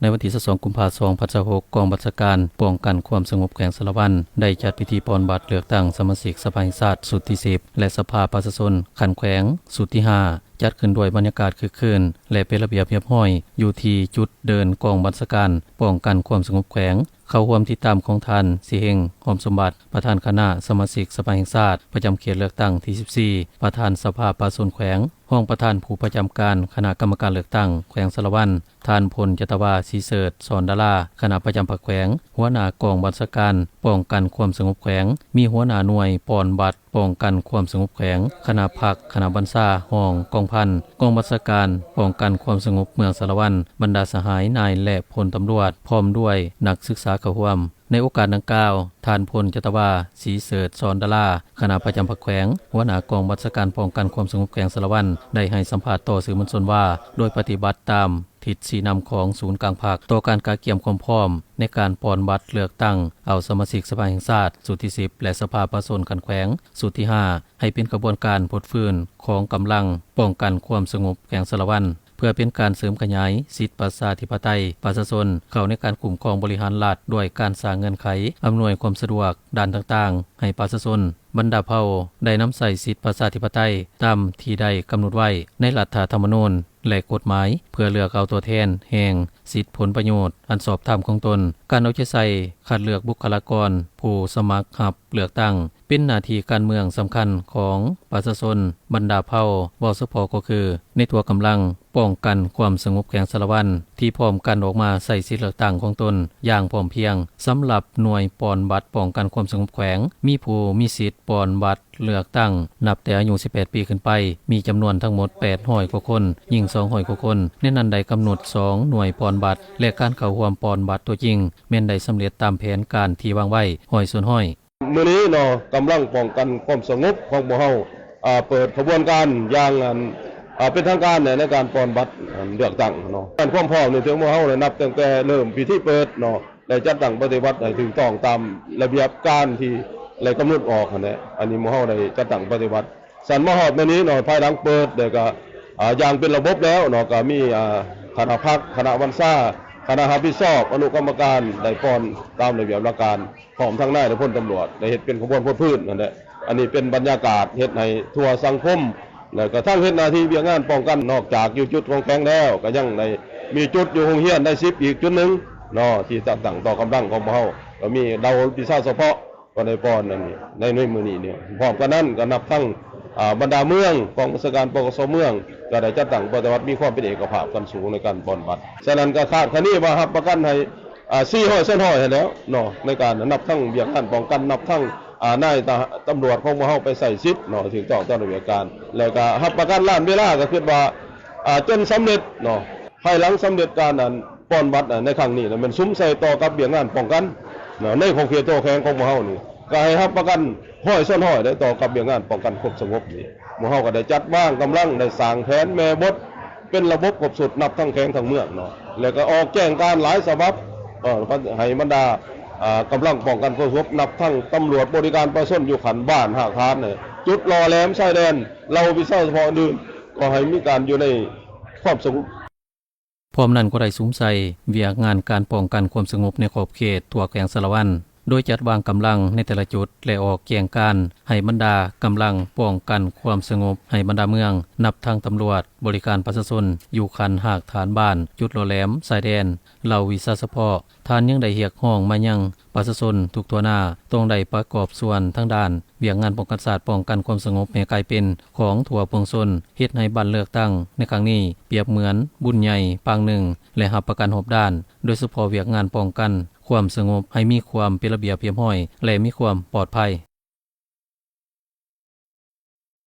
ໃນວັນທີຊາວສອງ ກຸມພາ ສອງພັນຊາວຫົກ ກອງບັນຊາການປ້ອງກັນຄວາມສະຫງົບແຂວງສາລະວັນ ໄດ້ຈັດພິທີປ່ອນບັດເລືອກຕັ້ງສະມາຊິກສະພາແຫ່ງຊາດຊຸດທີສິບ ແລະ ສະພາປະຊາຊົນຂັ້ນແຂວງຊຸດທີຫ້າ ຈັດຂຶ້ນດ້ວຍບັນຍາກາດຄຶກຄື້ນ ແລະ ເປັນລະບຽບຮຽບຮ້ອຍ ຢູ່ທີ່ຈຸດເດີ່ນກອງບັນຊາການປ້ອງກັນຄວາມສະຫງົບແຂວງ. ເຂົ້າຮ່ວມຕິດຕາມຂອງທ່ານ ສີເຮງ ຫອມສົມບັດ ປະທານຄະນະສະມາຊິກສະພາແຫ່ງຊາດ ປະຈຳເຂດເລືອກຕັ້ງທີສິບສີ່ ປະທານສະພາປະຊາຊົນແຂວງ, ຮອງປະທານຜູ້ປະຈຳການຄະນະກຳມະການເລືອກຕັ້ງແຂວງສາລະວັນ, ທ່ານ ພົນຈັດຕະວາ ສີເສີດ ສອນດາລາ ຄະນະປະຈຳພັກແຂວງ, ຫົວໜ້າກອງບັນຊາການປ້ອງກັນຄວາມສະຫງົບແຂວງ, ມີຫົວໜ້າໜ່ວຍປ່ອນບັດ ປ້ອງກັນຄວາມສະຫງົບແຂວງ, ຄະນະພັກ, ຄະນະບັນຊາ, ຫ້ອງກອງພັນ, ກອງບັນຊາການປ້ອງກັນຄວາມສະຫງົບເມືອງສາລະວັນ, ບັນດາສະຫາຍນາຍ ແລະ ພົນຕຳຫຼວດ ພ້ອມດ້ວຍນັກສຶກສາເຂົ້າຮ່ວມ. ໃນໂອກາດດັ່ງກ່າວ, ທ່ານ ພົນຈັດຕະວາ ສີເສີດ ສອນດາລາ ຄະນະປະຈຳພັກແຂວງ, ຫົວໜ້າກອງບັນຊາການປ້ອງກັນຄວາມສະຫງົບແຂວງສາລະວັນ ໄດ້ໃຫ້ສຳພາດຕໍ່ສື່ມວນຊົນວ່າ ໂດຍປະຕິບັດຕາມ ທິດຊີ້ນຳຂອງສູນກາງພັກ ຕໍ່ການກະກຽມຄວາມພ້ອມໃນການປ່ອນບັດເລືອກຕັ້ງເອົາສະມາຊິກສະພາແຫ່ງຊາດຊຸດທີສິບ ແລະ ສະພາປະຊາຊົນຂັ້ນແຂວງຊຸດທີຫ້າ ໃຫ້ເປັນຂະບວນການຟົດຟື້ນຂອງກຳລັງປ້ອງກັນຄວາມສະຫງົບແຂວງສາລະວັນ ເພື່ອເປັນການເສີມຂະຫຍາຍສິດປະຊາທິປະໄຕປະຊາຊົນເຂົ້າໃນການຄຸ້ມຄອງບໍລິຫານລັດ ດ້ວຍການສ້າງເງື່ອນໄຂອຳນວຍຄວາມສະດວກດ້ານຕ່າງໆໃຫ້ປະຊາຊົນ. ບັນດາເຜົ່າໄດ້ນຳໃຊ້ສິດປະຊາທິປະໄຕຕາມທີ່ໄດ້ກຳນົດໄວ້ໃນລັດຖະທຳມະນູນ ແລະ ກົດໝາຍ ເພື່ອເລືອກເອົາຕົວແທນແຫ່ງສິດຜົນປະໂຫຍດອັນຊອບທຳຂອງຕົນ. ການເອົາໃຈໃສ່ຄັດເລືອກບຸກຄະລາກອນຜູ້ສະໝັກຮັບເລືອກຕັ້ງ ເປັນໜ້າທີ່ການເມືອງສຳຄັນຂອງປະຊາຊົນ. ບັນດາເຜົ່າເວົ້າສະເພາະກໍຄື ໃນຕົວກຳລັງປ້ອງກັນຄວາມສະຫງົບແຂວງສາລະວັນ ທີ່ພ້ອມກັນອອກມາໃຊ້ສິດເລືອກຕັ້ງຂອງຕົນຢ່າງພ້ອມພຽງ. ສຳລັບໜ່ວຍປ່ອນບັດປ້ອງກັນຄວາມສະຫງົບແຂວງ ມີຜູ້ມີສິດປ່ອນບັດ ເລືອກຕັ້ງນັບແຕ່ອາຍຸສິບແປດປີຂຶ້ນໄປ ມີຈຳນວນທັງໝົດແປດຮ້ອຍກວ່າຄົນ, ຍິງສອງຮ້ອຍກວ່າຄົນ. ໃນນັ້ນໄດ້ກຳນົດສອງໜ່ວຍປ່ອນບັດ ແລະ ການເຂົ້າຮ່ວມປ່ອນບັດຕົວຈິງ ແມ່ນໄດ້ສຳເລັດຕາມແຜນການທີ່ວາງໄວ້ຮ້ອຍສ່ວນຮ້ອຍ. ມື້ນີ້ເນາະ ກຳລັງປ້ອງກັນຄວາມສະຫງົບຂອງພວກເຮົາ ອ່າ ເປີດຂະບວນການຢ່າງ ອັນ ອ່າ ເປັນທາງການໃນ ໃນການປ່ອນບັດ ອັນ ເລືອກຕັ້ງເນາະ. ການຄວາມພ້ອມນີ້ ເຖິງພວກເຮົາໄດ້ນັບຕັ້ງແຕ່ເລີ່ມພິທີເປີດເນາະ ໄດ້ຈັດຕັ້ງປະຕິບັດໃຫ້ຖືກຕ້ອງຕາມລະບຽບການທີ່ໄດ້ກຳນົດອອກຫັ້ນແຫຼະ. ອັນນີ້ໝູ່ເຮົາໄດ້ຈັດຕັ້ງປະຕິບັດ. ຊັ້ນມາຮອດມື້ນີ້ເນາະ ພາຍຫຼັງເປີດແລ້ວກໍ ອ່າ ຢ່າງເປັນລະບົບແລ້ວເນາະ ກໍມີ ອ່າ ຄະນະພັກ, ຄະນະບັນຊາ, ຄະນະຮັບຜິດຊອບ, ອະນຸກຳມະການ ໄດ້ປ່ອນຕາມລະບຽບຫຼັກການ ພ້ອມທັງນາຍ ແລະ ພົນຕຳຫຼວດ ໄດ້ເຮັດເປັນຂະບວນຟົດຟື້ນຫັ້ນແຫຼະ. ອັນນີ້ເປັນບັນຍາກາດເຮັດໃຫ້ທົ່ວສັງຄົມ ແລ້ວກໍທັງເຮັດໜ້າທີ່ວຽກງານປ້ອງກັນ ນອກຈາກຢູ່ຈຸດຂອງແຂວງແລ້ວ ກໍຍັງໄດ້ມີຈຸດຢູ່ໂຮງຮຽນນາຍສິບອີກຈຸດໜຶ່ງເນາະ ທີ່ຈັດຕັ້ງຕໍ່ກຳລັງຂອງພວກເຮົາ ກໍມີເຫຼົ່າວິຊາສະເພາະກໍໄດ້ປ່ອນອັນນີ້ ໃນ ໃນມື້ນີ້ນີ້. ພ້ອມກັນນັ້ນກໍນັບທັງ ອ່າ ບັນດາເມືອງ ກອງບັນຊາການ ປກສ ເມືອງ ກໍໄດ້ຈັດຕັ້ງປະຕິບັດ ມີຄວາມເປັນເອກະພາບກັນສູງໃນການປ່ອນບັດ. ສະນັ້ນກໍຄາດຄະເນວ່າຮັບປະກັນໃຫ້ ອ່າ ສີ່ຮ້ອຍສ່ວນຮ້ອຍຫັ້ນແຫຼ້ວເນາະ ໃນການນັບທັງວຽກງານປ້ອງກັນ ນັບທັງ ອ່າ ນາຍຕະ ຕຳຫຼວດຂອງພວກເຮົາໄປໃຊ້ສິດເນາະ ຖືກຕ້ອງຕາມລະບຽບການ ແລ້ວກໍຮັບປະກັນລ້ານເວລາ ກໍຄິດວ່າ ອ່າ ຈົນສຳເລັດເນາະ. ພາຍຫຼັງສຳເລັດການ ອັນ ປ່ອນບັດ ອັນ ໃນຄັ້ງນີ້ນະ ແມ່ນສຸມໃສ່ຕໍ່ກັບວຽກງານປ້ອງກັນເນາະ ໃນຂອບເຂດທົ່ວແຂວງຂອງພວກເຮົານີ້ ກໍໃຫ້ຮັບປະກັນຮ້ອຍສ່ວນຮ້ອຍເດ້ ຕໍ່ກັບວຽກງານປ້ອງກັນຄວາມສະຫງົບນີ້. ໝູ່ເຮົາກໍໄດ້ຈັດວາງກຳລັງ ໄດ້ສ້າງແຜນແມ່ບົດ ເປັນລະບົບຄົບຊຸດ ນັບທັງແຂວງທັງເມືອງເນາະ ແລ້ວກໍອອກແຈ້ງການຫຼາຍສະບັບ ເອີ ໃຫ້ບັນດາ ອ່າ ກຳລັງປ້ອງກັນຄວາມສະຫງົບ ນັບທັງຕຳຫຼວດບໍລິການປະຊາຊົນຢູ່ຂັ້ນບ້ານຮາກຖານ ຈຸດຫຼໍ່ແຫຼມຊາຍແດນ ເຫຼົ່າວິຊາສະເພາະອື່ນໆ ກໍໃຫ້ມີການຢູ່ໃນຄວາມສະຫງົບ. ພ້ອມນັ້ນກໍໄດ້ສຸມໃສ່ວຽກງານການປ້ອງກັນຄວາມສະຫງົບໃນຂອບເຂດທົ່ວແຂວງສາລະວັນ ໂດຍຈັດວາງກຳລັງໃນແຕ່ລະຈຸດ ແລະ ອອກແຈ້ງການໃຫ້ບັນດາກຳລັງປ້ອງກັນຄວາມສະຫງົບໃຫ້ບັນດາເມືອງ ນັບທັງຕຳຫຼວດ, ບໍລິການປະຊາຊົນຢູ່ຂັ້ນຮາກຖານບ້ານ, ຈຸດຫຼໍ່ແຫຼມຊາຍແດນ, ເຫຼົ່າວິຊາສະເພາະ. ທ່ານຍັງໄດ້ຮຽກຮ້ອງມາຍັງປະຊາຊົນທຸກທົ່ວໜ້າ ຕ້ອງໄດ້ປະກອບສ່ວນທາງດ້ານວຽກງານປ້ອງກັນຊາດ, ປ້ອງກັນຄວາມສະຫງົບໃຫ້ກາຍເປັນຂອງທົ່ວປວງຊົນ, ເຮັດໃຫ້ບັດເລືອກຕັ້ງໃນຄັ້ງນີ້ປຽບເໝືອນບຸນໃຫຍ່ປາງໜຶ່ງ ແລະ ຮັບປະກັນຮອບດ້ານ, ໂດຍສະເພາະວຽກງານປ້ອງກັນຄວາມສະຫງົບໃຫ້ມີຄວາມເປັນລະບຽບຮຽບຮ້ອຍ ແລະ ມີຄວາມປອດໄພ.